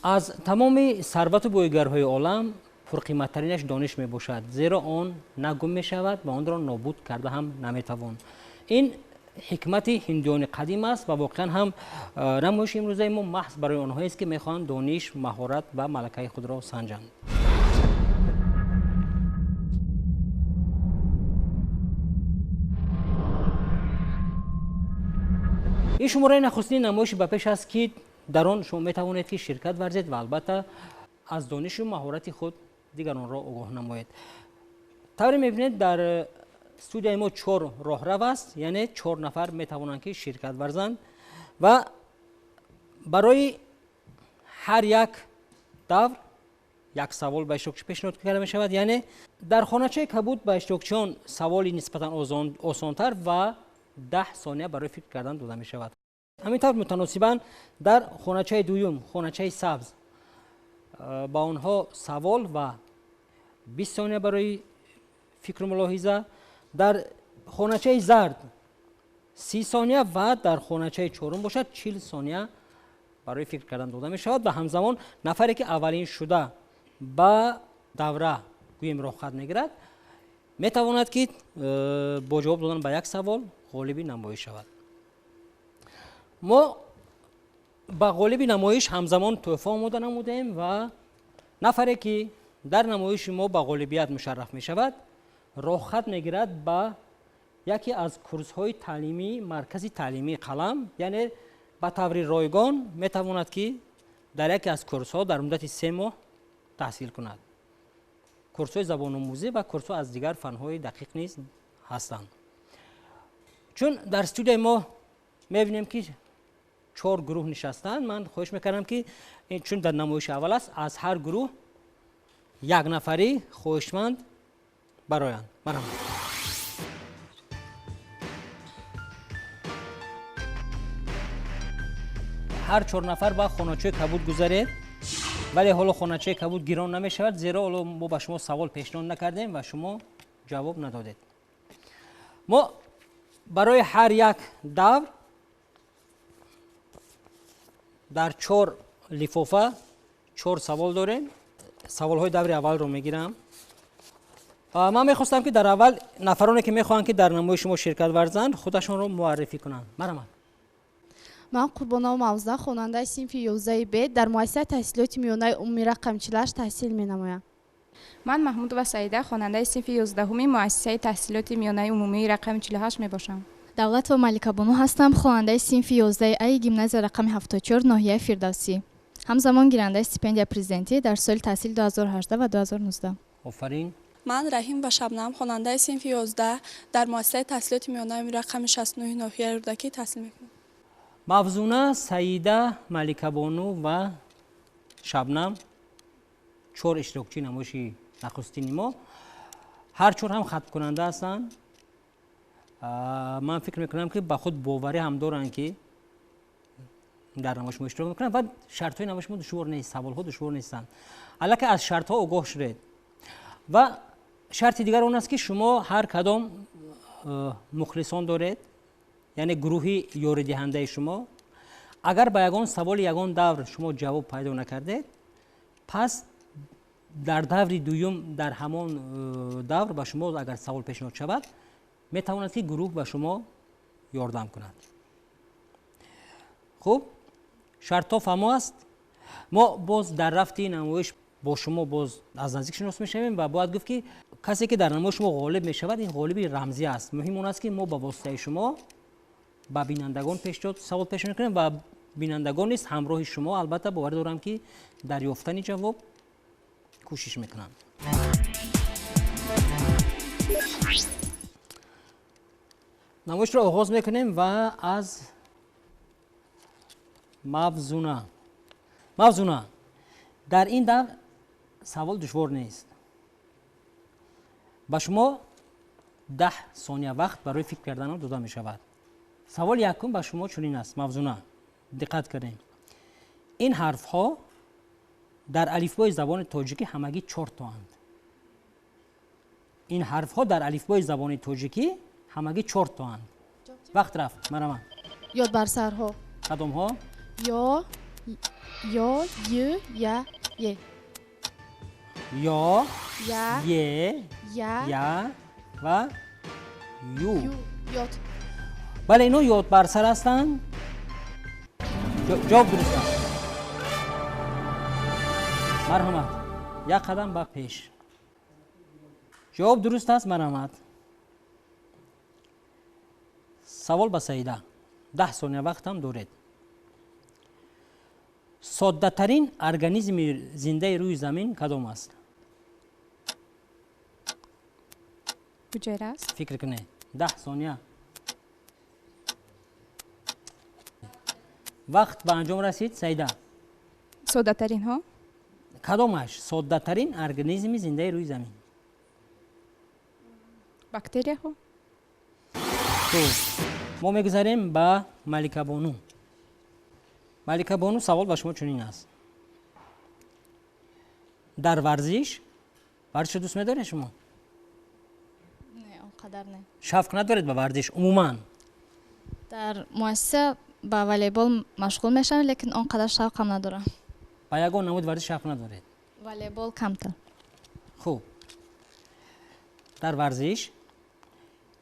Аз тамоми сарвату боигарҳои олам пурқиматтаринаш дониш мебошад, зеро он на гум мешавад ва онро нобуд карда ҳам наметавон. Ин ҳикмати ҳиндиёни қадим аст ва воқеан ҳам намоиши имрӯзаи мо маҳз барои онҳоест, ки мехоҳанд дониш, маҳорат ва малакаи худро санҷанд. Ин шумораи нахустини намоиши ба пеш аст, ки дар он шумо метавонед, ки ширкат варзед ва албатта аз донишу маҳорати худ дигаронро огоҳ намоед. Тавре мебинед, дар студияи мо 4 роҳрав аст, яъне 4 нафар метавонанд, ки ширкат варзанд ва барои ҳар як давр як савол ба иштирокчӣ пешниҳод карда мешавад. Яъне дар хоначаи кабуд ба иштирокчиён саволи нисбатан осонтар ва 10 сония барои фикр кардан дода мешавад. Ҳамин тавр мутаносибан дар хоначаи дуюм, хоначаи сабз, ба онҳо савол ва 20 сония барои фикру мулоҳиза, дар хоначаи зард 30 сония ва дар хоначаи чорум бошад 40 сония барои фикр кардан дода мешавад ва ҳамзамон нафаре, ки аввалин шуда ба давра гӯем роҳхат мегирад, метавонад, ки бо ҷавоб додан ба як савол ғолиби намоиш шавад. Мо ба ғолиби намоиш ҳамзамон тӯҳфа омода намудем ва нафаре, ки дар намоиши мо ба ғолибият мушарраф мешавад, роҳхат мегирад ба яке аз курсҳои таълимии маркази таълимии қалам, яъне ба таври ройгон метавонад, ки дар яке аз курсҳо дар муддати 3 моҳ таҳсил кунад. Курсҳои забономӯзӣ ва курсҳо аз дигар фанҳои дақиқ низ ҳастанд. Чун дар студияи мо мебинем, ки 4 гурӯҳ нишастанд, ман хоҳиш мекардам, ки чун дар намоиши аввал аст, аз ҳар гурӯҳ як нафарӣ хоҳишманд бароянд. Марҳамат. Ҳар 4 нафар ба хоначаи кабуд гузаред, вале ҳоло хоначаи кабуд гирон намешавад, зеро ҳоло мо ба шумо савол пешниҳод накардем ва шумо ҷавоб надодед. Мо барои ҳар як давр дар 4 лифофа 4 савол дорем. Саволҳои даври аввалро мегирам. Ман мехостам, ки дар аввал нафароне, ки мехоҳанд, ки дар намоиши мо ширкат варзанд, худашонро муаррифӣ кунанд. Марҳамат. Ман Қурбонова Мавза, хонандаи синфи 11 Б, дар муассисаи таҳсилоти миёнаи умумии рақами 48 таҳсил менамоям. Ман Маҳмудова Саида, хонандаи синфи 11 муассисаи таҳсилоти миёнаи умумии рақами 48 мебошам. Давлатова Маликабону ҳастам, хонандаи синфи 11 А гимназия рақами 74 ноҳияи Фирдавсӣ. Ҳамзамон гирандаи стипендия президентӣ дар соли таҳсил 2018 ва 2019. Офарин. Ман Раҳим ва Шабнам, хонандаи синфи 11 дар муассисаи таҳсилоти миёнаи рақами 69 ноҳияи Рӯдакӣ таҳсил мекунам. Мавзуна, Саида, Маликабону ва Шабнам 4 иштирокчии намоиши нахустини мо. Ҳар 4 ҳам хатмкунанда ҳастанд. Ман фикр мекунам, ки ба худ боварӣ ҳам доранд, ки дар намоиши мо иштирок мекунанд ва шартҳои намоиши мо душвор нест, саволҳо душвор нестанд. Аллакай аз шартҳо огоҳ шудед. Ва шарти дигар он аст, ки шумо ҳар кадом мухлисон доред, яъне гурӯҳи ёридиҳандаи шумо. Агар ба ягон саволи ягон давр шумо ҷавоб пайдо накардед, пас дар даври дуюм дар ҳамон давр ба шумо агар савол пешниҳод шавад, метавонад, ки гурӯҳ ба шумо ёрдам кунад. Хуб, шартҳо фаҳмо аст. Мо боз дар рафти намоиш бо шумо боз аз наздик шинос мешавем ва бояд гуфт, ки касе, ки дар намоиши мо ғолиб мешавад, ин ғолиби рамзӣ аст. Муҳим он аст, ки мо ба воситаи шумо ба бинандагон савол пешниҳод кунем ва бинандагон низ ҳамроҳи шумо албатта боварӣ дорам, ки дар ёфтани ҷавоб кӯшиш мекунанд. Намоишро оғоз мекунем ва аз Мавзуна. Мавзуна, дар ин давр савол душвор нест. Ба шумо 10 сония вақт барои фикр кардан дода мешавад. Саволи якум ба шумо чунин аст. Мавзуна, диққат кунед. Ин ҳарфҳо дар алифбои забони тоҷикӣ ҳамагӣ 4 тоанд. Ин ҳарфҳо дар алифбои забони тоҷикӣ ҳамагӣ 4 тоанд. Вақт рафт, марҳамат. Ёдбарсарҳо. Кадомҳо? Ё, Ё, Ю, Я, Е. Ё, Я, Е, Я, Я ва Ю. Ю, Ёд. Бале, инҳо ёдбарсар ҳастанд. Ҷавоб дуруст аст. Марҳамат, як қадам ба пеш. Ҷавоб дуруст аст, марҳамат. Савол ба Саида. 10 сония вақт ҳам доред. Соддатарин организми зиндаи рӯи замин кадом аст? Ҳуҷайра аст. Фикр кунед. 10 сония. Вақт ба анҷом расид, Саида. Соддатаринҳо? Кадомаш соддатарин организми зиндаи рӯи замин? Бактерияҳо. Хуб, мо мегузарем ба Маликабону. Маликабону, савол ба шумо чунин аст. Дар варзиш, варзишро дӯст медоред шумо? Не, он қадар не. Шавқ надоред ба варзиш умуман? Дар муассиса ба волейбол машғул мешавам, лекин он қадар шавқам надорам. Ба ягон намуди варзиш шавқ надоред? Волейбол камтар. Хуб, дар варзиш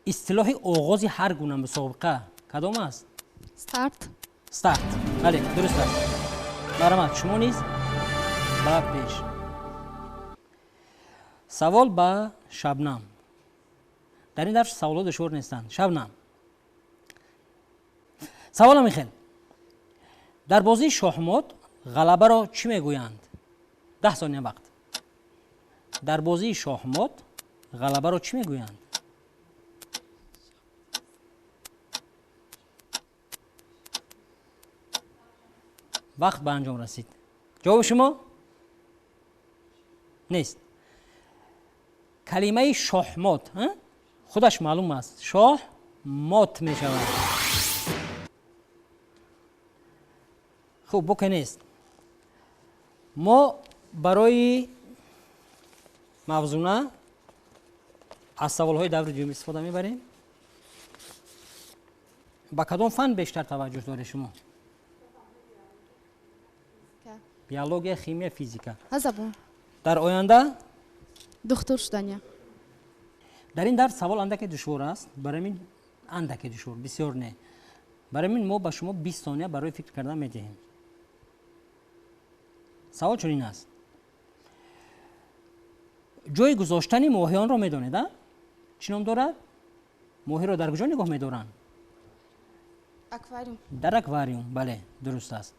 истилоҳи оғози ҳар гуна мусобиқа кадом аст? Старт. Старт. Бале, дуруст аст. Марҳамат, шумо низ ба пеш. Савол ба Шабнам. Дар ин дарс саволҳо душвор нестанд. Шабнам, саволам михел. Дар бозии шоҳмот ғалабаро чӣ мегӯянд? 10 сония вақт. Дар бозии шоҳмот ғалабаро чӣ мегӯянд? Вақт ба анҷом расид. Ҷавоби шумо нест. Калимаи шоҳмот худаш маълум аст. Шоҳ мот мешавад. Хуб, боке нест. Мо барои мавзуна аз саволҳои даври дуюм истифода мебарем. Ба кадом фан бештар таваҷҷӯҳ доред шумо? Биология, химия, физика. Забон. Дар оянда? Духтур шудания. Дар ин дарс савол андаке душвор аст. Барои мин андаке душвор, бисёр не. Барои мин мо ба шумо 20 сония барои фикр кардан медиҳем. Савол чунин аст. Ҷои гузоштани моҳиёнро медонед, а? Чӣ ном дорад? Моҳиро дар куҷо нигоҳ медоранд? Аквариум. Дар аквариум, бале, дуруст аст.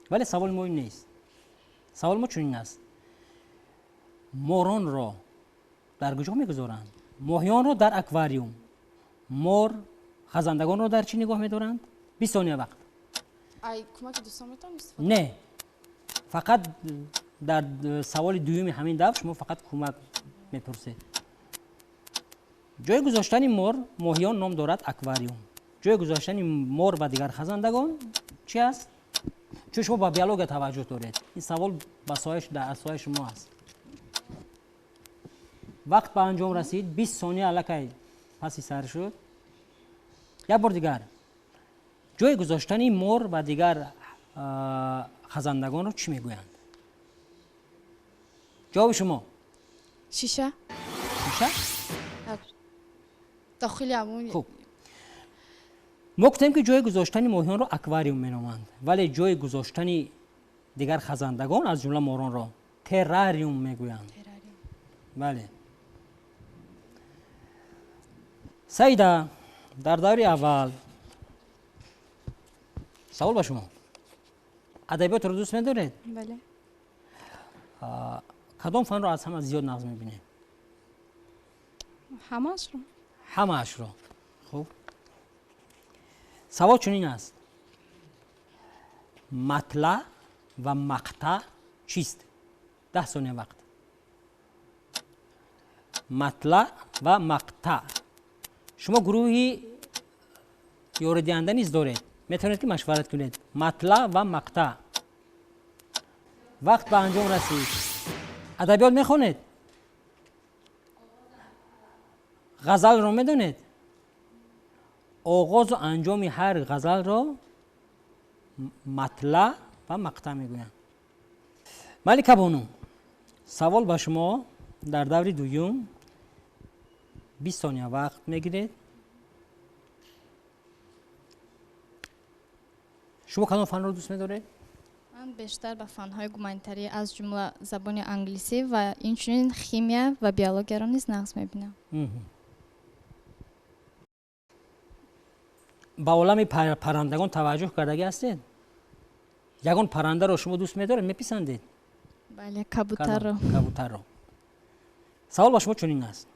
Вале саволи мо ин нест. Саволи мо чунин аст. Моронро дар куҷо мегузоранд? Моҳиёнро дар аквариум. Мор, хазандагонро дар чӣ нигоҳ медоранд? 20 сония вақт. Ай, кӯмаки дӯстон метавонам истифода? Не. Фақат дар саволи дуюми ҳамин давр шумо фақат кӯмак мепурсед. Ҷои гузоштани мор, моҳиён ном дорад аквариум. Ҷои гузоштани мор ва дигар хазандагон чӣ аст? Чун шумо ба биология таваҷҷӯҳ доред, ин савол ба соҳаи шумо аст. Вақт ба анҷом расид, 20 сония аллакай паси сар шуд. Як бор дигар. Ҷои гузоштани мор ва дигар хазандагонро чӣ мегӯянд? Ҷавоби шумо? Шиша. Шиша? Дохили ҳамон. Хуб. Мо гуфтем ки ҷои гузоштани моҳиёнро аквариум меноманд, вале ҷои гузоштани дигар хазандагон аз ҷумла моронро террариум мегӯянд. Бале. Саида, дар даври аввал савол ба шумо. Адабиётро дӯст медоред? Бале. Кадом фанро аз ҳама зиёд нағз мебинед? Ҳамаашро. Ҳамаашро. Хуб. Савол чунин аст. Матлаъ ва мақтаъ чист? 10 сония вақт. Матлаъ ва мақтаъ. Шумо гурӯҳи ёридиҳанда низ доред. Метавонед ки машварат кунед. Матлаъ ва мақтаъ. Вақт ба анҷом расид. Адабиёт мехонед? Ғазалро медонед? Оғозу анҷоми ҳар ғазалро матлаъ ва мақтаъ мегӯянд. Малика бону, савол ба шумо дар даври дуюм 20 сония вақт мегиред. Шумо кадом фанро дӯст медоред? Ман бештар ба фанҳои гуманитарӣ, аз ҷумла забони англисӣ ва инчунин химия ва биологияро низ нағз мебинам. Ба олами паррандагон таваҷҷӯҳ кардагӣ ҳастед? Ягон паррандаро шумо дӯст медоред, меписандед? Бале, кабутарро. Кабутарро. Савол ба шумо чунин аст.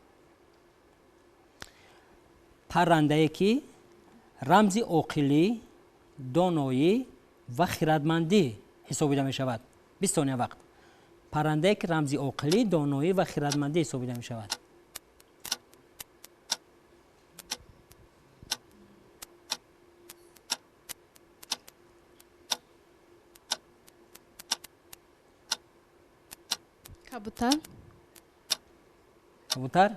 Паррандае ки рамзи оқилӣ, доноӣ ва хирадмандӣ ҳисобида мешавад. 20 сония вақт. Паррандае ки рамзи оқилӣ, доноӣ ва хирадмандӣ ҳисобида мешавад. Кабутар. Кабутар.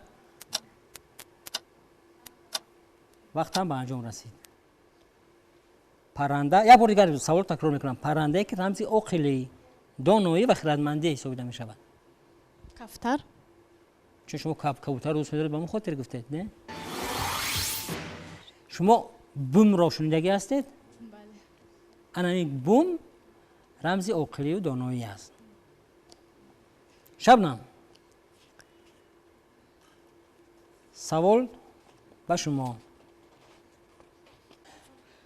Вақтам ба анҷом расид. Парранда, як бор дигар савол такрор мекунам. Паррандае ки рамзи оқилӣ, доноӣ ва хирадмандӣ ҳисобида мешавад. Кафтар. Чун шумо кабутарро дӯст медоред, ба он хотир гуфтед, не? Шумо бумро шунидагӣ ҳастед? Бале. Ана ин бум рамзи оқилию доноӣ аст. Шабнам, савол ба шумо.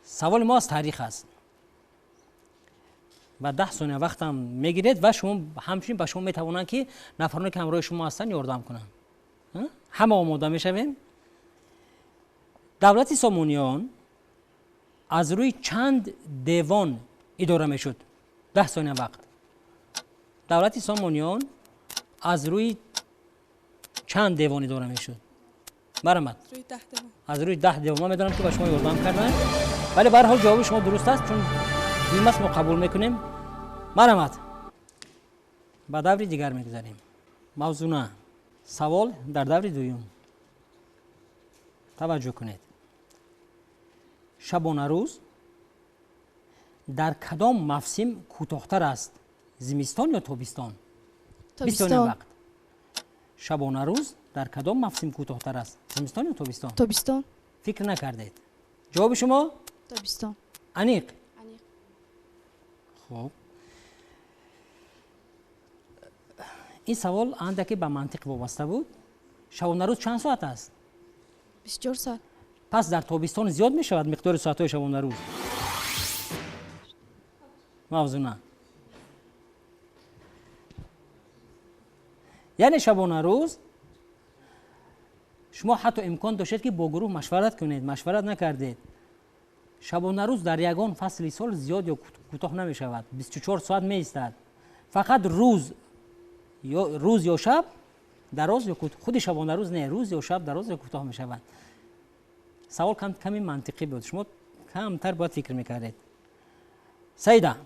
Саволи мо аз таърих аст ва 10 сония вақтам мегиред ва шумо ҳамчунин ба шумо метавонанд ки нафароне ки ҳамроҳи шумо ҳастанд ёрдам кунанд. Ҳама омода мешавем. Давлати Сомониён аз рӯи чанд девон идора мешуд? 10 сония вақт. Давлати Сомониён аз рӯи чанд девон идора мешуд? Барамад. Аз рӯи 10 девон. Ман медонам ки ба шумо ёрдам карданд, вале ба ҳар ҳол ҷавоби шумо дуруст аст, чун дуюм аст мо қабул мекунем. Марҳамат, ба даври дигар мегузарем. Мавзуна, савол дар даври дуюм. Таваҷҷӯҳ кунед. Шабонарӯз дар кадом мавсим кӯтоҳтар аст? Зимистон ё тобистон? Тобистон. Вақт. Шабонарӯз дар кадом мавсим кӯтоҳтар аст? Зимистон ё тобистон? Тобистон. Фикр накардед. Ҷавоби шумо? Тобистон. Аниқ? Аниқ. Хуб. Ин савол андаке ба мантиқ вобаста буд. Шабонарӯз чанд соат аст? 24 соат. Пас дар тобистон зиёд мешавад миқдори соатҳои шабонарӯз? Мавзуна. Яъне шабонарӯз шумо ҳатто имкон доштед ки бо гурӯҳ машварат кунед, машварат накардед. Шабонарӯз дар ягон фасли сол зиёд ё кӯтоҳ намешавад, 24 соат меистад. Фақат рӯз ё шаб дароз ё кӯтоҳ, худи шабонарӯз не, рӯз ё шаб дароз ё кӯтоҳ мешавад. Савол ками мантиқӣ буд, шумо камтар бояд фикр мекардед. Саида,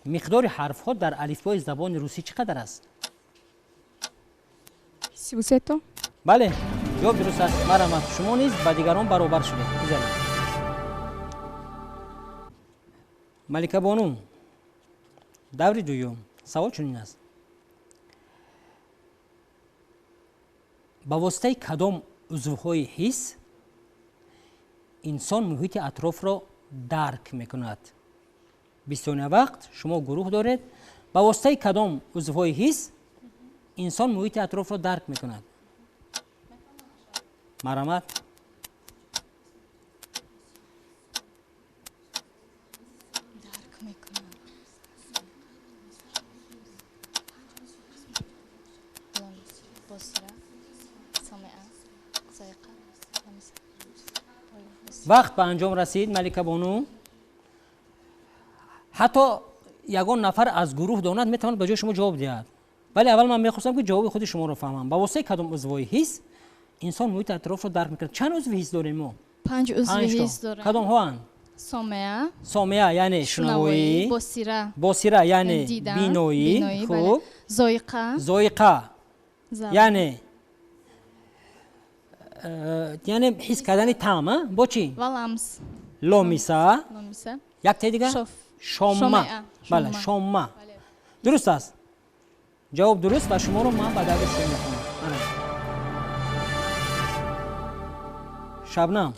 миқдори ҳарфҳо дар алифбои забони русӣ чӣ қадар аст? 33 то. Бале, ҷавоб дуруст аст. Марҳамат, шумо низ ба дигарон баробар шудед. Гузаред. Малика бону, даври дуюм. Савол чунин аст. Ба воситаи кадом узвҳои ҳис инсон муҳити атрофро дарк мекунад? 20 сония вақт, шумо гурӯҳ доред. Ба воситаи кадом узвҳои ҳис инсон муҳити атрофро дарк мекунад? Марҳамат. Дарк мекунад. Вақт ба анҷом расид, Малика бону. Ҳатто ягон нафар аз гурӯҳ донад метавонад ба ҷои шумо ҷавоб диҳад. Вале аввал ман мехостам ки ҷавоби худи шуморо фаҳмам. Ба воситаи кадом узвҳои ҳис инсон муҳити атрофро дарк мекунад? Чанд узви ҳис дорем мо? 5 узви ҳис дорем. Кадомҳоанд? Сомеа. Сомеа яъне шунавоӣ, босира, босира яъне биноӣ, хуб, зоиқа, зоиқа яъне ҳис кардани таъм, бо чӣ? Ва ламс. Ломиса. Ломиса. Яктаи дигар? Шомма. Бале, шомма. Дуруст аст. Ҷавоб дуруст ва шуморо ман ба даври сеюм мехонам. Шабнам,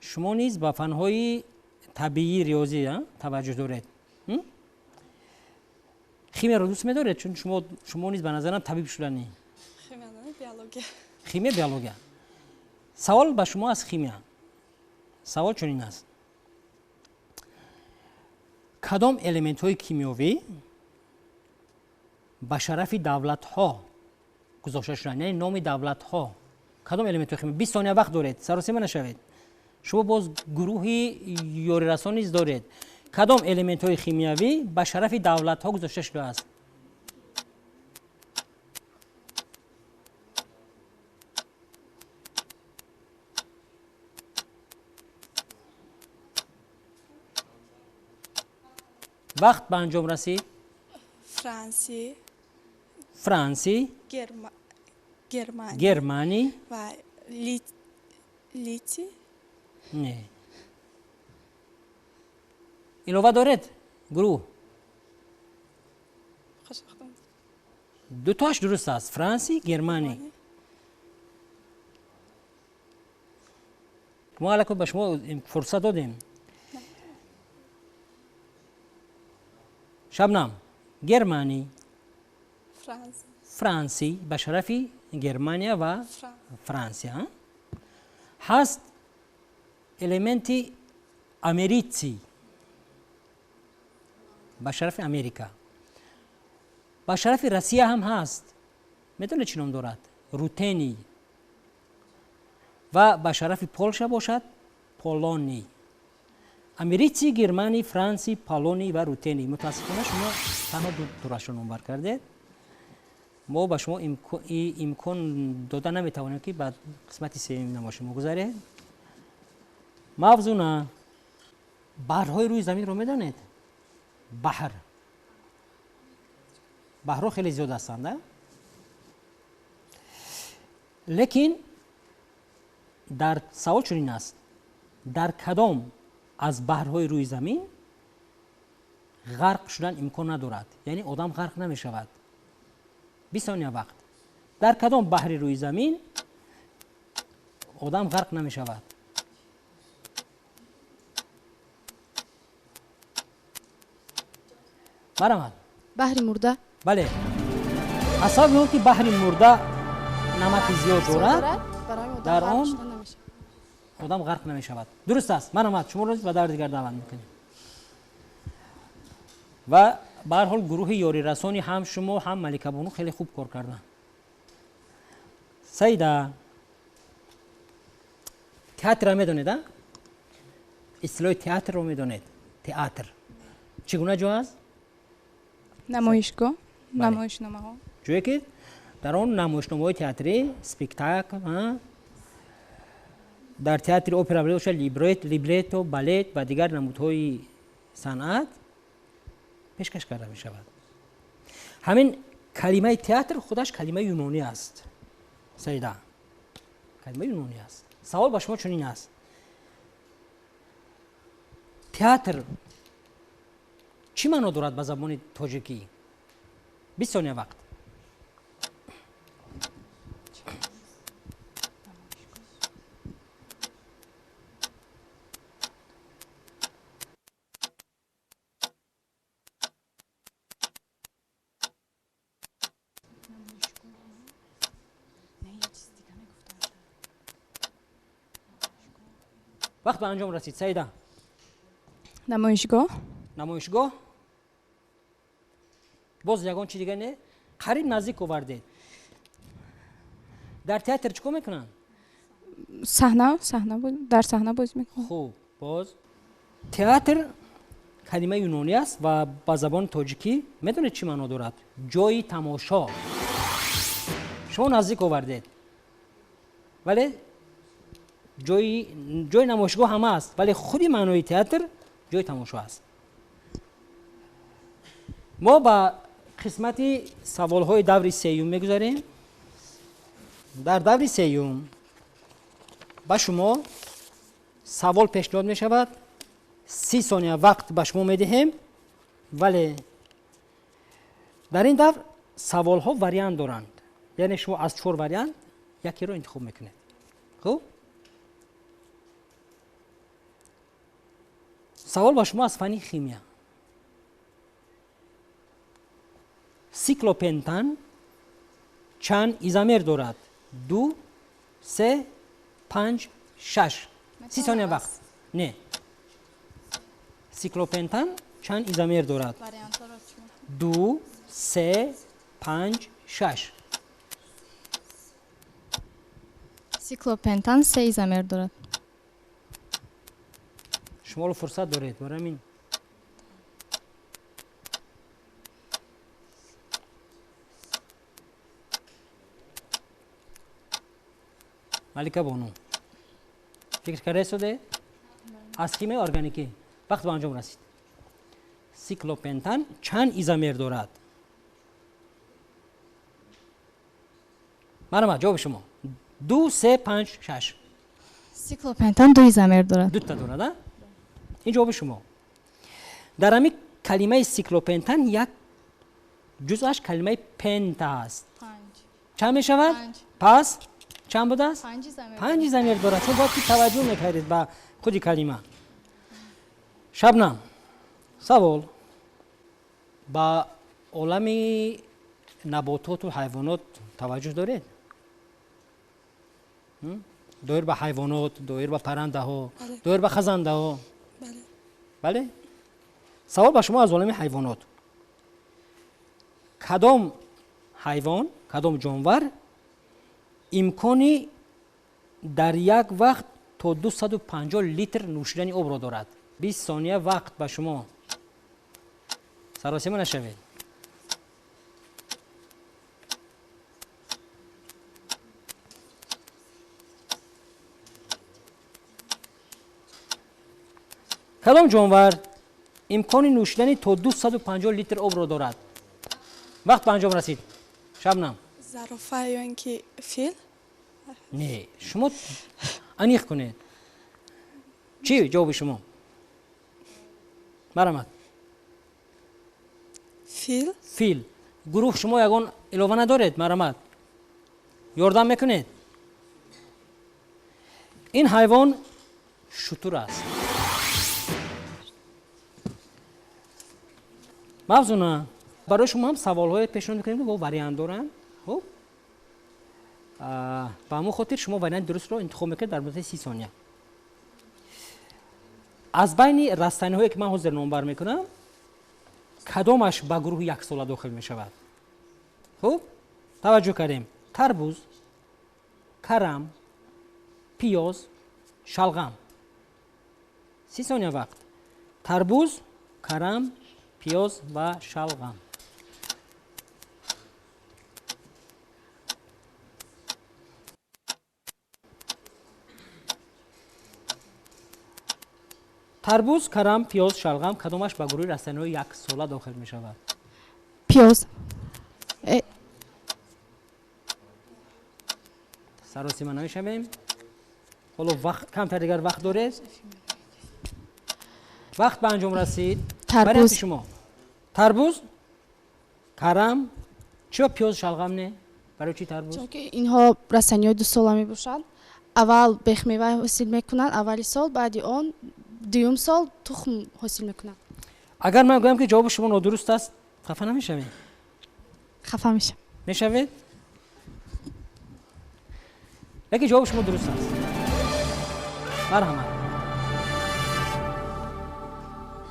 шумо низ ба фанҳои табиӣ, риёзӣ таваҷҷӯҳ доред. Химияро дӯст медоред? Чун шумо низ ба назарам табиб шуданӣ. Химия, биология. Химия, биология. Савол ба шумо аз химия. Савол чунин аст: кадом элементҳои кимиёвӣ ба шарафи давлатҳо гузошта шуданд? Яъне номи давлатҳо. Кадом элементҳои химиёвӣ? 20 сония вақт доред, саросима нашавед. Шумо боз гурӯҳи ёрирасон низ доред. Кадом элементҳои химиявӣ ба шарафи давлатҳо гузошта шудааст? Вақт ба анҷом расид. Франсӣ, Франсӣ, Германия, Германӣ ва Лити. Не. Илова доред гурӯҳ? Дутоаш дуруст аст. Франсӣ, Германӣ. Мо аллакай ба шумо фурсат додем. Шабнам, Германӣ, Франсӣ ба шарафи Германия ва Франсия. Ҳаст элементи америтсӣ ба шарафи Америка. Ба шарафи Россия ҳам ҳаст. Медонед чӣ ном дорад? Рутений. Ва ба шарафи Полша бошад Полоний. Америтсӣ, Германӣ, Франсӣ, Полоний ва Рутений. Мутаассифона шумо танҳо ду турашро номбар кардед. Мо ба шумо имкон дода наметавонем, ки ба қисмати сеюми намоиши мо гузаред. Мавзуна, баҳрҳои рӯи заминро медонед? Баҳр. Баҳрҳо хеле зиёд ҳастанд, лекин дар савол чунин аст: дар кадом аз баҳрҳои рӯи замин ғарқ шудан имкон надорад? Яъне одам ғарқ намешавад. 20 сония вақт. Дар кадом баҳри рӯи замин одам ғарқ намешавад? Марҳамат. Баҳри мурда. Бале. Аз сабаби он ки баҳри мурда намаки зиёд дорад, дар он одам ғарқ намешавад. Дуруст аст. Марҳамат, шуморо низ ба даври дигар даъват мекунем. Ва ба ҳар ҳол гурӯҳи ёрирасони ҳам шумо, ҳам Маликабону хеле хуб кор карданд. Саида, театрро медонед, а? Истилоҳи театрро медонед? Театр чӣ гуна ҷо аст? Намоишгоҳ, намоишномаҳо. Ҷое ки дар он намоишномаҳои театрӣ, спектакл, дар театри опера бошад либретто, балет ва дигар намудҳои санъат пешкаш карда мешавад. Ҳамин калимаи театр худаш калимаи юнонӣ аст. Саида, калимаи юнонӣ аст. Савол ба шумо чунин аст: театр чӣ маъно дорад ба забони тоҷикӣ? 20 сония вақт. Вақт ба анҷом расид. Саида. Намоишгоҳ. Намоишгоҳ. Боз ягон чи дига не? Қариб наздик овардед. Дар театр чӣ кор мекунанд? Саҳна, дар саҳна боз мекунанд. Хуб, боз театр калимаи юнонӣ аст ва ба забони тоҷикӣ медонед чӣ маъно дорад? Ҷои тамошо. Шумо наздик овардед, вале ҷои намоишгоҳ ҳама аст, вале худи маънои театр ҷои тамошо аст. Мо ба қисмати саволҳои даври сеюм мегузарем. Дар даври сеюм ба шумо савол пешниҳод мешавад 30 сония вақт ба шумо медиҳем, вале дар ин давр саволҳо вариант доранд. Яъне шумо аз 4 вариант якеро интихоб мекунед. Хуб? Савол ба шумо аз фанни химия. Сиклопентан чанд изомер дорад? 2, 3, 5, 6. 30 сония вақт. Не. Сиклопентан чанд изомер дорад? 2, 3, 5, 6. Сиклопентан 3 изомер дорад. Шумо фурсат доред барои ҳамин. Малика бону, фикр карда истодаед? Аз химияи органикӣ. Вақт ба анҷом расид. Сиклопентан чанд изомер дорад? Марҳамат, ҷавоби шумо. 2, 3, 5, 6. Сиклопентан 2 изомер дорад. Дута дорад, а? Ин ҷавоби шумо. Дар ҳамин калимаи сиклопентан як ҷузъаш калимаи пента аст. Чанд мешавад? Пас чанд будааст? 5 изомер дорад. Шумо бояд ки таваҷҷӯҳ мекардед ба худи калима. Шабнам, савол ба олами набототу ҳайвонот таваҷҷӯҳ доред? Доир ба ҳайвонот, доир ба паррандаҳо, доир ба хазандаҳо? Бале? Савол ба шумо аз олами ҳайвонот. Кадом ҳайвон, кадом ҷонвар имкони дар як вақт то 250 литр нӯшидани обро дорад? 20 сония вақт ба шумо. Саросима нашавед. Кадом ҷонвар имкони нӯшидани то 250 литр обро дорад? Вақт ба анҷом расид. Шабнам. Зарофа ё ин ки фил? Не, шумо аниқ кунед. Чӣ ҷавоби шумо? Марҳамат. Фил? Фил. Гурӯҳ шумо ягон илова надоред? Марҳамат. Ёрдам мекунед? Ин ҳайвон шутур аст. Мавзуна, барои шумо ҳам саволҳое пешниҳод мекунем, ки бо вариант доранд. Хуб? Ба ҳамон хотир шумо варианти дурустро интихоб мекунед дар муддати 30 сония. Аз байни растаниҳое ки ман ҳозир номбар мекунам, кадомаш ба гурӯҳи яксола дохил мешавад? Хуб? Таваҷҷӯҳ кардем. Тарбуз, карам, пиёз, шалғам. 30 сония вақт. Тарбуз, карам, пиёз ва шалғам. Тарбуз, карам, пиёз, шалғам кадомаш ба гурӯҳи растаниҳои яксола дохил мешавад? Пиёз. Саросима намешавем. Ҳоло вақт камтар дигар вақт доред. Вақт ба анҷом расид. Тарбуз. Шумо. Тарбуз, карам, чиро пиёз, шалғам не? Барои чӣ тарбуз? Чунки инҳо растаниҳои дусола мебошанд. Аввал бехмева ҳосил мекунанд, аввали сол, баъди он дуюм сол тухм ҳосил мекунанд. Агар ман гӯям ки ҷавоби шумо нодуруст аст, хафа намешавед? Хафа мешавам. Мешавед? Лекин ҷавоби шумо дуруст аст. Марҳамат.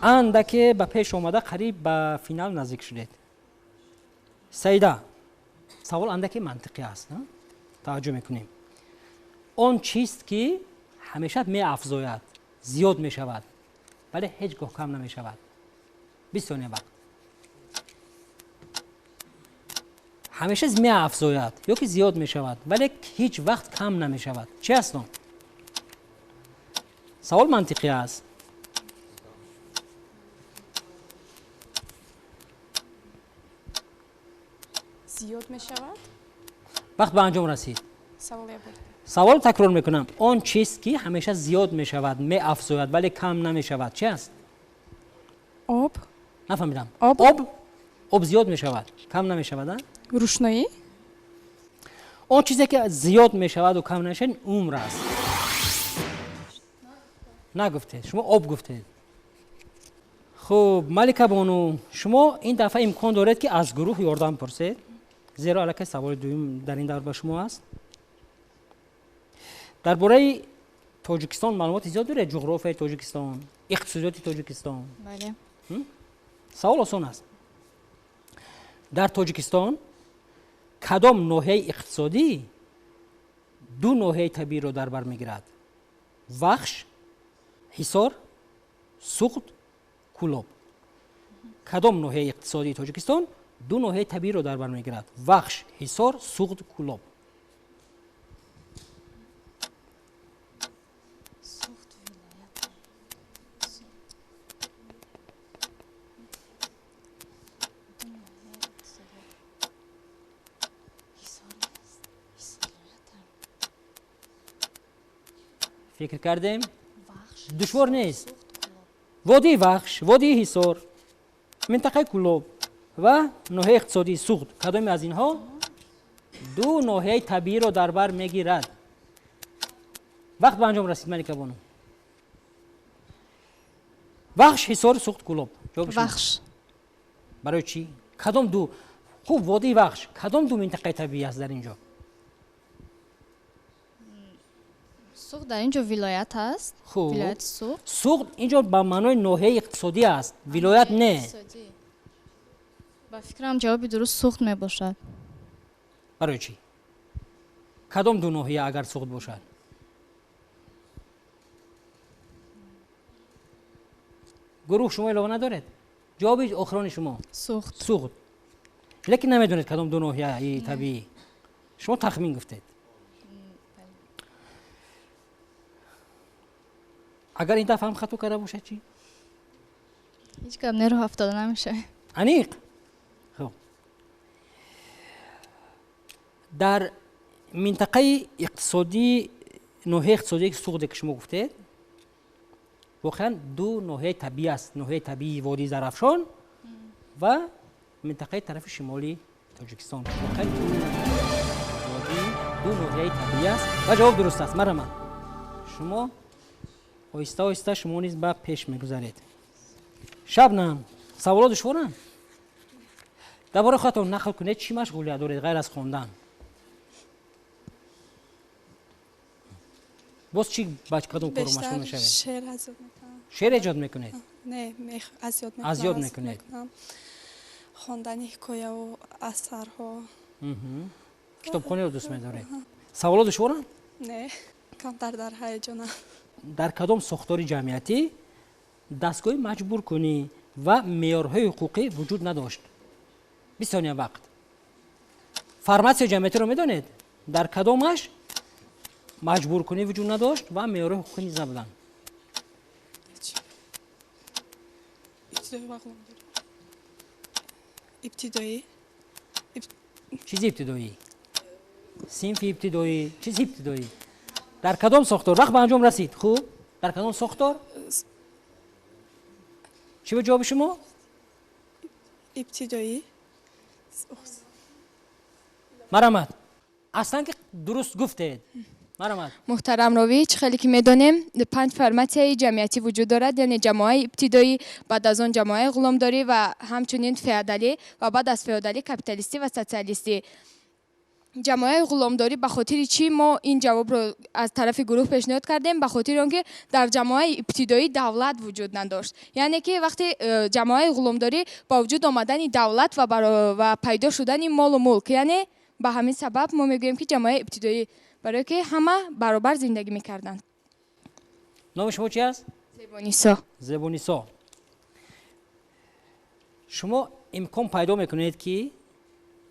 Андаке ба пеш омада қариб ба финал наздик шудед. Саида, савол андаке мантиқӣ аст. Таваҷҷӯҳ мекунем. Он чист ки ҳамеша меафзояд, зиёд мешавад, вале ҳеҷ гоҳ кам намешавад. 20 сония вақт. Ҳамеша меафзояд ё ки зиёд мешавад, вале ҳеҷ вақт кам намешавад. Чи аст он? Савол мантиқӣ аст. Зиёд мешавад? Вақт ба анҷом расид. Савол такрор мекунам. Он чиз ки ҳамеша зиёд мешавад, меафзояд, вале кам намешавад, чи аст? Об. Нафаҳмидам. Об. Об? Об зиёд мешавад, кам намешавад, а? Рӯшноӣ? Он чизе ки зиёд мешаваду кам намешавад, умр аст. Нагуфтед, шумо об гуфтед. Хуб, Малика бону, шумо ин дафъа имкон доред ки аз гурӯҳ ёрдам пурсед, зеро аллакай саволи дуюм дар ин давр ба шумо аст. Дар бораи Тоҷикистон маълумоти зиёд доред? Ҷуғрофияи Тоҷикистон, иқтисодиёти Тоҷикистон? Бале. Савол осон аст. Дар Тоҷикистон кадом ноҳияи иқтисодӣ ду ноҳияи табииро дар бар мегирад? Вахш, Ҳисор, Суғд, Кӯлоб. Кадом ноҳияи иқтисодии Тоҷикистон ду ноҳияи табииро дар бар мегирад? Вахш, Ҳисор, Суғд, Кӯлоб. Фикр кардем? Душвор нест. Водии Вахш, водии Ҳисор, минтақаи Кӯлоб ва ноҳияи иқтисодии Суғд. Кадоме аз инҳо ду ноҳияи табииро дар бар мегирад? Вақт ба анҷом расид, Малика бону. Вахш, Ҳисор, Суғд, Кӯлоб. Вахш. Барои чӣ? Кадом ду? Хуб, водии Вахш кадом ду минтақаи табиӣ аст дар ин ҷо? Суғд дар ин ҷо вилоят аст. Вилояти Суғд. Суғд ин ҷо ба маънои ноҳияи иқтисодӣ аст, вилоят не. Ба фикрам ҷавоби дуруст Суғд мебошад. Барои чӣ? Кадом ду ноҳия агар Суғд бошад? Гурӯҳ шумо илова надоред? Ҷавоби охирони шумо? Суғд. Суғд. Лекин намедонед кадом ду ноҳияи табиӣ. Шумо тахмин гуфтед. Агар ин дафъа ҳам хато карда бошад чӣ? Ҳеҷ гап не, роҳ афтода намешавад. Аниқ? Хуб. Дар минтақаи иқтисодии ноҳияи иқтисодие ки Суғде ки шумо гуфтед, воқеан ду ноҳияи табиӣ аст. Ноҳияи табиии водии Зарафшон ва минтақаи тарафи шимоли Тоҷикистон. Воқеан ду ноҳияи табиӣ аст ва ҷавоб дуруст аст. Марҳамат. Шумо оҳиста оҳиста шумо низ ба пеш мегузаред. Шабнам, саволо душворанд? Дар бораи худатон нақл кунед, чӣ машғулият доред ғайр аз хондан? Боз чӣ ба кадом кору машғул мешавед? Шеър аз ёд мекунам. Шеър эҷод мекунед? Не, аз ёд мекунам. Аз ёд мекунед. Хондани ҳикояву асарҳо. Китобхониро дӯст медоред? Саволо душворанд? Не, камтар дар ҳаяҷонам. Дар кадом сохтори ҷамъиятӣ дастгоҳи маҷбуркунӣ ва меъёрҳои ҳуқуқӣ вуҷуд надошт? 20 сония вақт. Фарматсияи ҷамъиятиро медонед? Дар кадомаш маҷбуркунӣ вуҷуд надошт ва меъёрҳои ҳуқуқӣ низ набуданд? Ибтидоӣ. Чизи ибтидоӣ? Синфи ибтидоӣ? Чизи ибтидоӣ? Дар кадом сохтор? Вақт ба анҷом расид. Хуб, дар кадом сохтор? Чӣ буд ҷавоби шумо? Ибтидоӣ. Марҳамат. Аслан ки дуруст гуфтед. Марҳамат. Муҳтарам ровӣ, чӣ хеле ки медонем, 5 форматсияи ҷамъиятӣ вуҷуд дорад, яъне ҷамоаи ибтидоӣ, баъд аз он ҷамоаи ғуломдорӣ ва ҳамчунин феодалӣ ва баъд аз феодалӣ капиталистӣ ва социалистӣ. Ҷамоаи ғуломдорӣ ба хотири чӣ мо ин ҷавобро аз тарафи гурӯҳ пешниҳод кардем? Ба хотири он ки дар ҷамоаи ибтидоӣ давлат вуҷуд надошт. Яъне ки вақте ҷамоаи ғуломдорӣ ба вуҷуд омадани давлат ва пайдо шудани молу мулк, яъне ба ҳамин сабаб мо мегӯем ки ҷамоаи ибтидоӣ, барое ки ҳама баробар зиндагӣ мекарданд. Номи шумо чи аст? Зебонисо. Зебонисо. Шумо имкон пайдо мекунед ки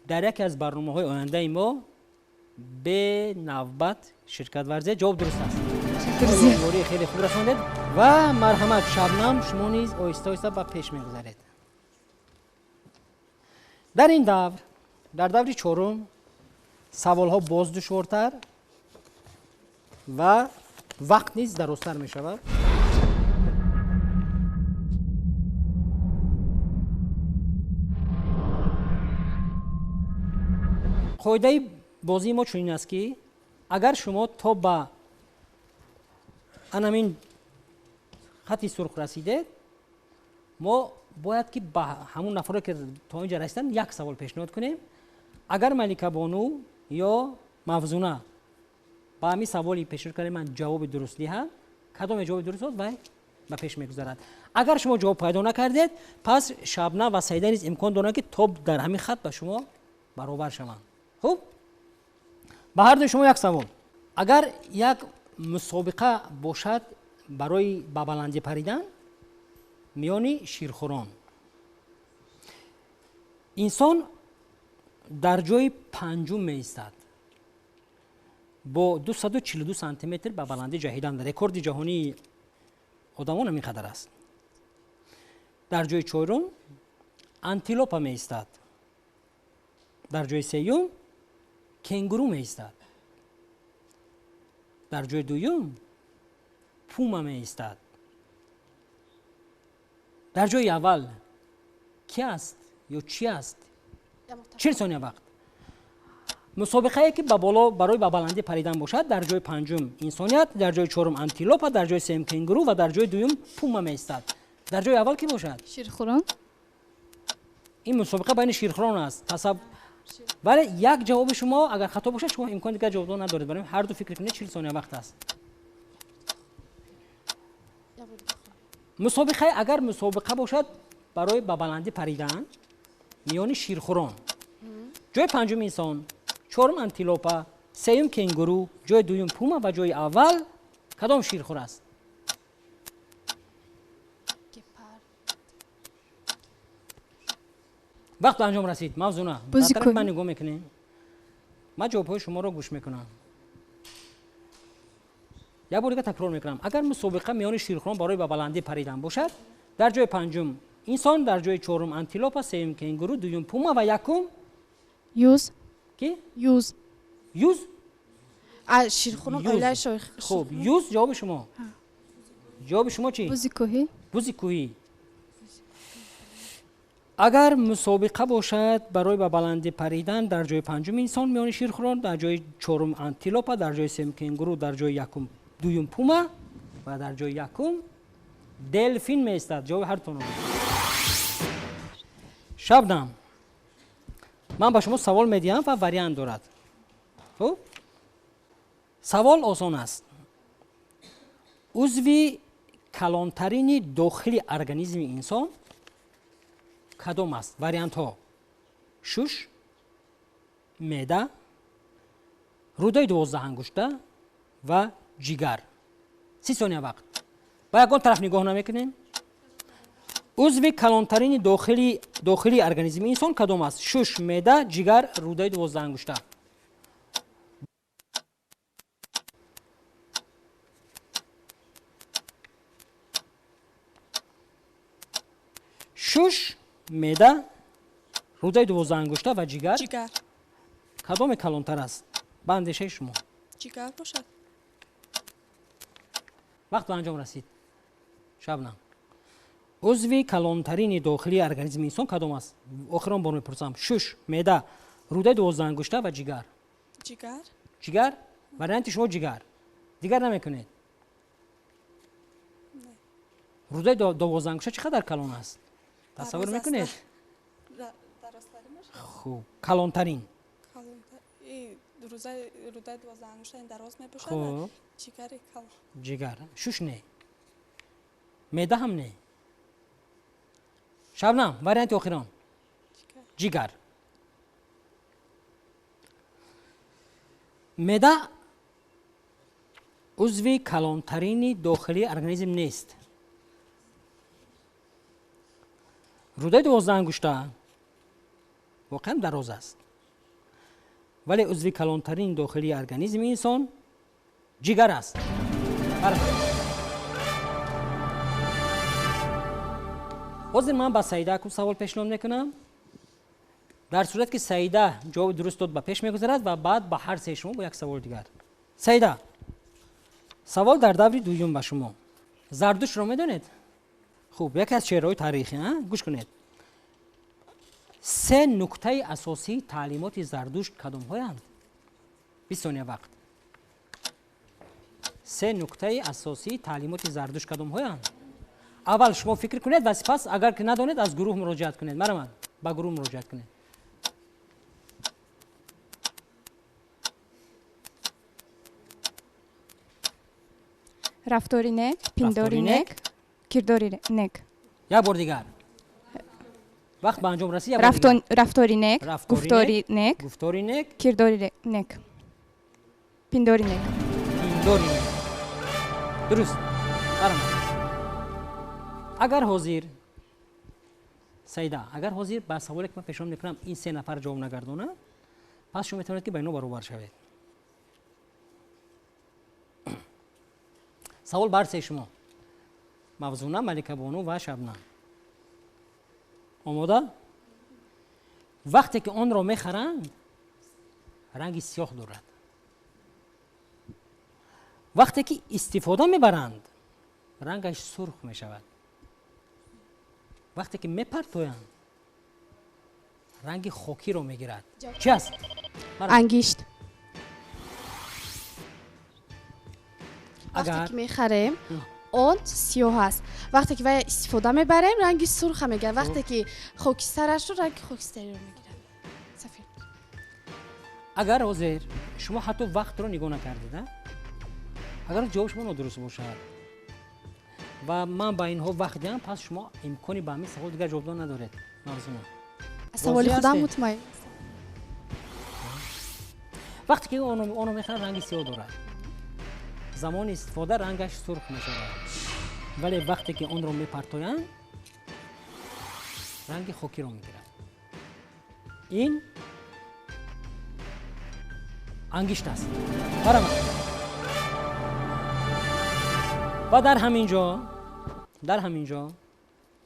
дар яке аз барномаҳои ояндаи мо бенавбат ширкат варзед. Ҷавоб дуруст аст. Ёрии хеле хуб расондед ва марҳамат Шабнам, шумо низ оҳиста оҳиста ба пеш мегузаред. Дар ин давр, дар даври чорум, саволҳо боз душвортар Ва вақт низ дарозтар мешавад. Қоидаи бозии мо чунин аст, ки агар шумо то ба анамин хати сурх расидед, мо бояд ки ба ҳамун нафаре ки то инҷа расиданд як савол пешниҳод кунем. Агар Маликабону ё Мавзуна ба ҳамин саволи пешниҳод кардаи ман ҷавоби дуруст диҳад, кадоме ҷавоби дуруст дод, вай ба пеш мегузарад. Агар шумо ҷавоб пайдо накардед, пас Шабнам ва Саида низ имкон доранд, ки то дар ҳамин хат ба шумо баробар шаванд. Хуб, ба ҳар дуи шумо як савол. Агар як мусобиқа бошад барои ба баландӣ паридан миёни ширхӯрон, инсон дар ҷои панҷум меистад бо 242 сантиметр ба баландӣ ҷаҳидан. Рекорди ҷаҳонии одамон ҳамин қадар аст. Дар ҷои чорум антилопа меистад, дар ҷои сеюм кенгуру меистад, дар ҷои дуюм пума меистад. Дар ҷои аввал ки аст ё чӣ аст? 40 сония вақт. Мусобиқае ки ба боло барои ба баландӣ паридан бошад, дар ҷои панҷум инсоният, дар ҷои чорум антилопа, дар ҷои сеюм кенгуру ва дар ҷои дуюм пума меистад. Дар ҷои аввал кӣ бошад? Ширхӯрон. Ин мусобиқа байни ширхӯрон аст. Вале як ҷавоби шумо агар хато бошад, шумо имкон дигар ҷавоб додан надоред. Барои ҳар ду фикр кунед, 40 сония вақт аст. Мусобиқа агар мусобиқа бошад барои ба баландӣ паридан миёни ширхӯрон, ҷои панҷум инсон, чорум антилопа, сеюм кенгуру, ҷои дуюм пума ва ҷои аввал кадом ширхӯр аст? Вақт ба анҷом расид. Мавзуна, ба тарафи ман нигоҳ мекунем. Ман ҷавобҳои шуморо гӯш мекунам. Як бор дига такрор мекунам. Агар мусобиқа миёни ширхӯрон барои ба баландӣ паридан бошад, дар ҷои панҷум инсон, дар ҷои чорум антилопа, сеюм кенгуру, дуюм пума ва якум юз. Ки? Юз. Юз? Ширхӯрон оилаи шоих. Хуб, юз ҷавоби шумо. Ҷавоби шумо чӣ? Бузи кӯҳӣ. Бузи кӯҳӣ. Агар мусобиқа бошад барои ба баландӣ паридан, дар ҷои панҷум инсон миёни ширхӯрон, дар ҷои чорум антилопа, дар ҷои сеюм кенгуру, дар ҷои якум дуюм пума ва дар ҷои якум делфин меистад. Ҷавоби ҳар дутонро. Шабнам, ман ба шумо савол медиҳам ва вариант дорад. Хуб, савол осон аст. Узви калонтарини дохили организми инсон кадом аст? Вариантҳо: шуш, меъда, рӯдаи дувоздаҳангушта ва ҷигар. 30 сония вақт. Ба ягон тараф нигоҳ намекунем. Узви калонтарини дохили организми инсон кадом аст? Шуш, меъда, ҷигар, рӯдаи дувоздаҳангушта. Шуш, меъда, рӯдаи дувоздаҳангушта ва ҷигар. Ҷигар. Кадоме калонтар аст? Ба андешаи шумо. Ҷигар бошад. Вақт ба анҷом расид. Шабнам, узви калонтарини дохилии организми инсон кадом аст? Охирон бор мепурсам. Шуш, меъда, рӯдаи дувоздаҳангушта ва ҷигар. Ҷигар. Ҷигар? Варианти шумо ҷигар. Дигар намекунед? Рӯдаи дувоздаҳангушта чӣ қадар калон аст? Тасаввур мекунед? Хуб, калонтарин. Рӯдаи дувоздаҳангушта дароз мебошад ва ҷигари калон. Ҷигар. Шуш не. Меъда ҳам не. Шабнам, варианти охирон. Ҷигар. Меъда узви калонтарини дохилии организм нест. Рӯдаи дувоздаҳангушта воқеан дароз аст, вале узви калонтарини дохилии организми инсон ҷигар аст. Ҳозир ман ба Саида ку савол пешниҳод мекунам. Дар сурат ки Саида ҷавоби дуруст дод, ба пеш мегузарад ва баъд ба ҳар сеи шумо бо як саволи дигар. Саида, Савол дар даври дуюм ба шумо. Зардуштро медонед? Хуб, яке аз чеҳраҳои таърихӣ, гӯш кунед. Се нуктаи асосии таълимоти Зардушт кадомҳоянд? 20 сония вақт. Се нуктаи асосии таълимоти Зардушт кадомҳоянд? Аввал шумо фикр кунед ва сипас агар ки надонед аз гурӯҳ муроҷиат кунед. Марамад, ба гурӯҳ муроҷиат кунед. Рафтори нек, пиндори нек, кирдори нек. Як бор дигар. Вақт ба анҷом расид. Рафтори нек, гуфтори нек, гуфтори нек, кирдори нек, пиндори нек. Пиндори нек. Дуруст. Барамад. Агар ҳозир Саида, агар ҳозир ба саволе ки ман пешниҳод мекунам ин се нафар ҷавоб нагардонад, пас шумо метавонед ки ба инҳо баробар шавед. Савол бар сеи шумо. Мавзуна, Маликабону ва Шабнам. Омода? Вақте ки онро мехаранд, ранги сиёҳ дорад. Вақте ки истифода мебаранд, рангаш сурх мешавад. Вақте ки мепартоянд, ранги хокиро мегирад. Чи аст? Ангишт. Вақте ки мехарем, он сиёҳ аст. Вақте ки вай истифода мебарем, ранги сурха мегирад. Вақте ки хокистарашро, ранги хокистариро мегирад. Сафед. Агар ҳозир шумо ҳатто вақтро нигоҳ накардед, агар ҷавоби шумо нодуруст бошад ва ман ба инҳо вақт диҳам, пас шумо имкони ба ҳамин савол дигар ҷавоб додан надоред. Мавзуна. Аз саволи худам мутмаин. Вақте ки онро мехарад, ранги сиёҳ дорад. Замони истифода рангаш сурх мешавад. Вале вақте ки онро мепартоянд, ранги хокиро мегирад. Ин ангишт аст. Барамад. Ва дар ҳамин ҷо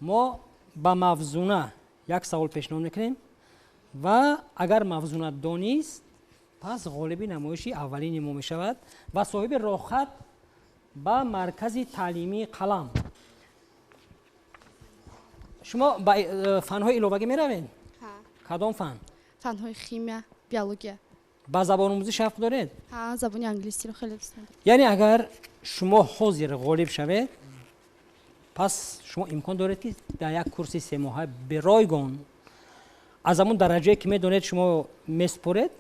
мо ба Мавзуна як савол пешниҳод мекунем ва агар Мавзуна донист, пас ғолиби намоиши аввалини мо мешавад ва соҳиби роҳхат ба маркази таълимии Қалам. Шумо ба фанҳои иловагӣ меравед? Кадом фан? Фанҳои химия, биология. Ба забономӯзӣ шавқ доред? Ҳа, забони англисиро хеле дӯст медорам. Яъне агар шумо ҳозир ғолиб шавед, пас шумо имкон доред ки дар як курси семоҳа беройгон аз ҳамон дараҷае ки медонед шумо месупоред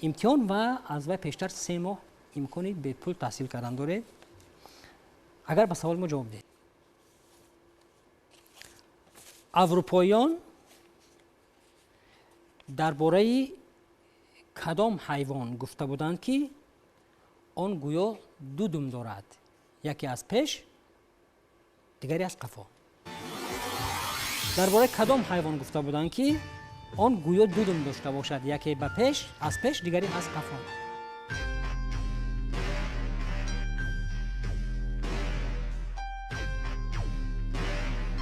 имтиҳон ва аз вай пештар 3 моҳ имкони бепул таҳсил кардан доред. Агар ба саволи мо ҷавоб диҳед. Аврупоиён дар бораи кадом ҳайвон гуфта буданд ки он гӯё ду дум дорад, яке аз пеш, дигаре аз қафо? Дар бораи кадом ҳайвон гуфта буданд ки он гӯё ду дум дошта бошад, яке ба пеш, аз пеш, дигаре аз қафо?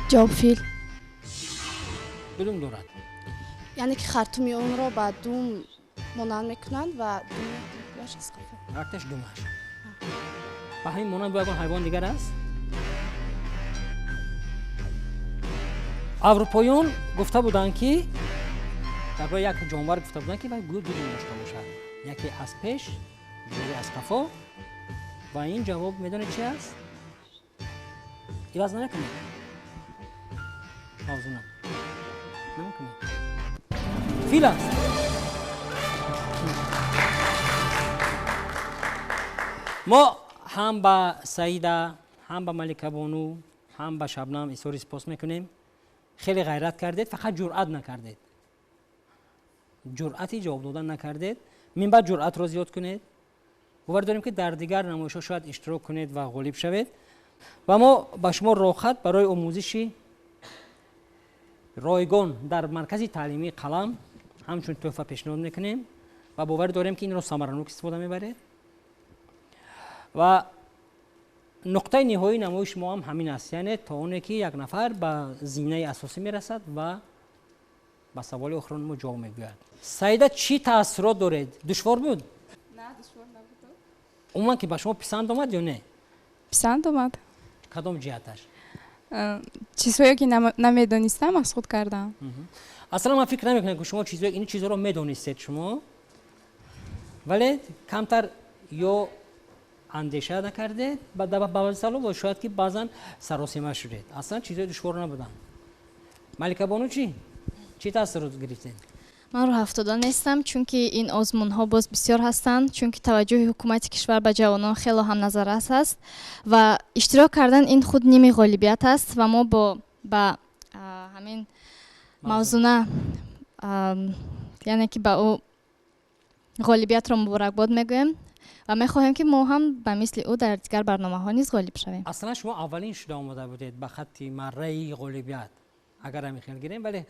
Ҷавоб фил. Ду дум дорад. Яъне ки хартуми онро ба дум монанд мекунанд ва думаш аз қафо. Якташ думаш. Ба ҳамин монанд бо ягон ҳайвон дигар аст? Аврупоён гуфта буданд ки дар бораи як ҷонвар гуфта буданд ки вай гӯё ду дум дошта бошад, яке аз пеш, дигаре аз қафо. Ва ин ҷавоб медонед чи аст? Иваз намекунед? Мавзуна намекунед? Фил аст. Мо ҳам ба Саида, ҳам ба Маликабону, ҳам ба Шабнам изҳори сипос мекунем. Хеле ғайрат кардед, фақат ҷуръат накардед. Ҷуръати ҷавоб додан накардед. Минбаъд ҷуръатро зиёд кунед. Бовар дорем ки дар дигар намоишҳо шояд иштирок кунед ва ғолиб шавед. Ва мо ба шумо роҳхат барои омӯзиши ройгон дар маркази таълимии Қалам ҳамчун тӯҳфа пешниҳод мекунем ва бовар дорем ки инро самаранок истифода мебаред. Ва нуқтаи ниҳоии намоиши мо ҳам ҳамин аст, яъне то оне ки як нафар ба зинаи асосӣ мерасад ва ба саволи охирони мо ҷавоб мегӯяд. Саида, чӣ таассурот доред? Душвор буд? На, душвор набуд. Умуман ки ба шумо писанд омад ё не? Писанд омад. Кадом ҷиҳаташ? Чизҳое ки намедонистам, аз худ кардам. Аслан ман фикр намекунам, ки шумо ин чизҳоро медонистед шумо, вале камтар ё андеша накардед ба баъзе саволҳо ва шояд ки баъзан саросима шудед. Аслан чизҳои душвор набуданд. Маликабону чӣ? Чӣ таассурот гирифтед? Ман рӯҳафтода нестам, чунки ин озмунҳо боз бисёр ҳастанд, чунки таваҷҷӯҳи ҳукумати кишвар ба ҷавонон хело ҳам назаррас аст ва иштирок кардан ин худ ними ғолибият аст ва мо ба ҳамин мавзуна, яъне ки ба ӯ ғолибиятро муборакбод мегӯем ва мехоҳем, ки мо ҳам ба мисли ӯ дар дигар барномаҳо низ ғолиб шавем. Аслан шумо аввалин шуда омода будед ба хатти марраи ғолибият, агар ҳамин хел гирем, вале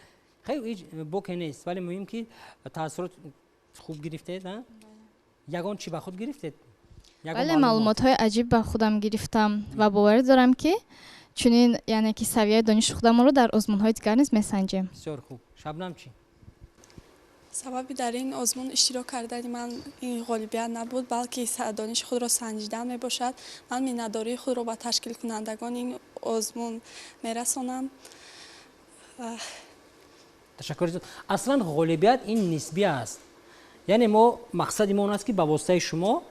хеле ҳеҷ боке нест, вале муҳим ки таассурот хуб гирифтед. Ягон чӣ ба худ гирифтед? Бале, маълумотҳои аҷиб ба худам гирифтам ва боварӣ дорам, ки чунин, яъне ки савияи дониши худамонро дар озмунҳои дигар низ месанҷем. Бисёр хуб. Шабнам чӣ? Сабаби дар ин озмун иштирок кардани ман ин ғолибият набуд, балки дониши худро санҷидан мебошад. Ман миннатдории худро ба ташкилкунандагони ин озмун мерасонам. Ташаккур зиёд. Аслан ғолибият ин нисбӣ аст, яъне мо мақсади мо он аст, ки ба воситаи шумо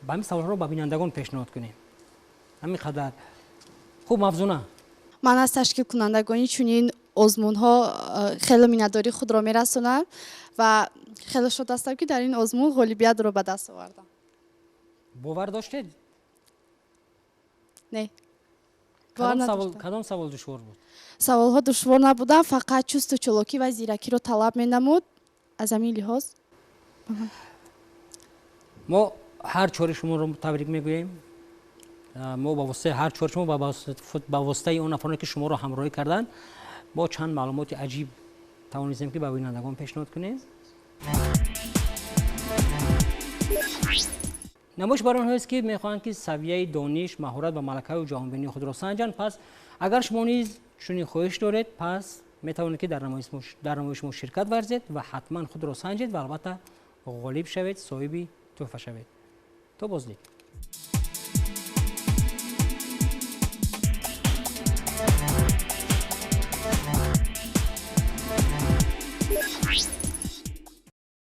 ба ҳамин саволҳоро ба бинандагон пешниҳод кунем. Ҳамин қадар. Хуб, Мавзуна. Ман аз ташкилкунандагони чунин озмунҳо хеле миннатдории худро мерасонам ва хеле шод ҳастам, ки дар ин озмун ғолибиятро ба даст овардам. Бовар доштед? Не. Кадом савол душвор буд? Саволҳо душвор набуданд, фақат чусту чолокӣ ва зиракиро талаб менамуд. Аз ҳамин лиҳоз Мо ҳар чори шуморо табрик мегӯем. Мо ба воситаи ҳар чори шумо, ба воситаи он нафароне, ки шуморо ҳамроҳӣ карданд, мо чанд маълумоти аҷиб тавонистем, ки ба бинандагон пешниҳод кунем. Намоиш барои онҳоест, ки мехоҳанд, ки савияи дониш, маҳорат ва малакаю ҷаҳонбинии худро санҷанд. Пас агар шумо низ чунин хоҳиш доред, пас метавонед, ки дар намоиши мо ширкат варзед ва ҳатман худро санҷед ва албатта ғолиб шавед, соҳиби тӯҳфа шавед. То боздид.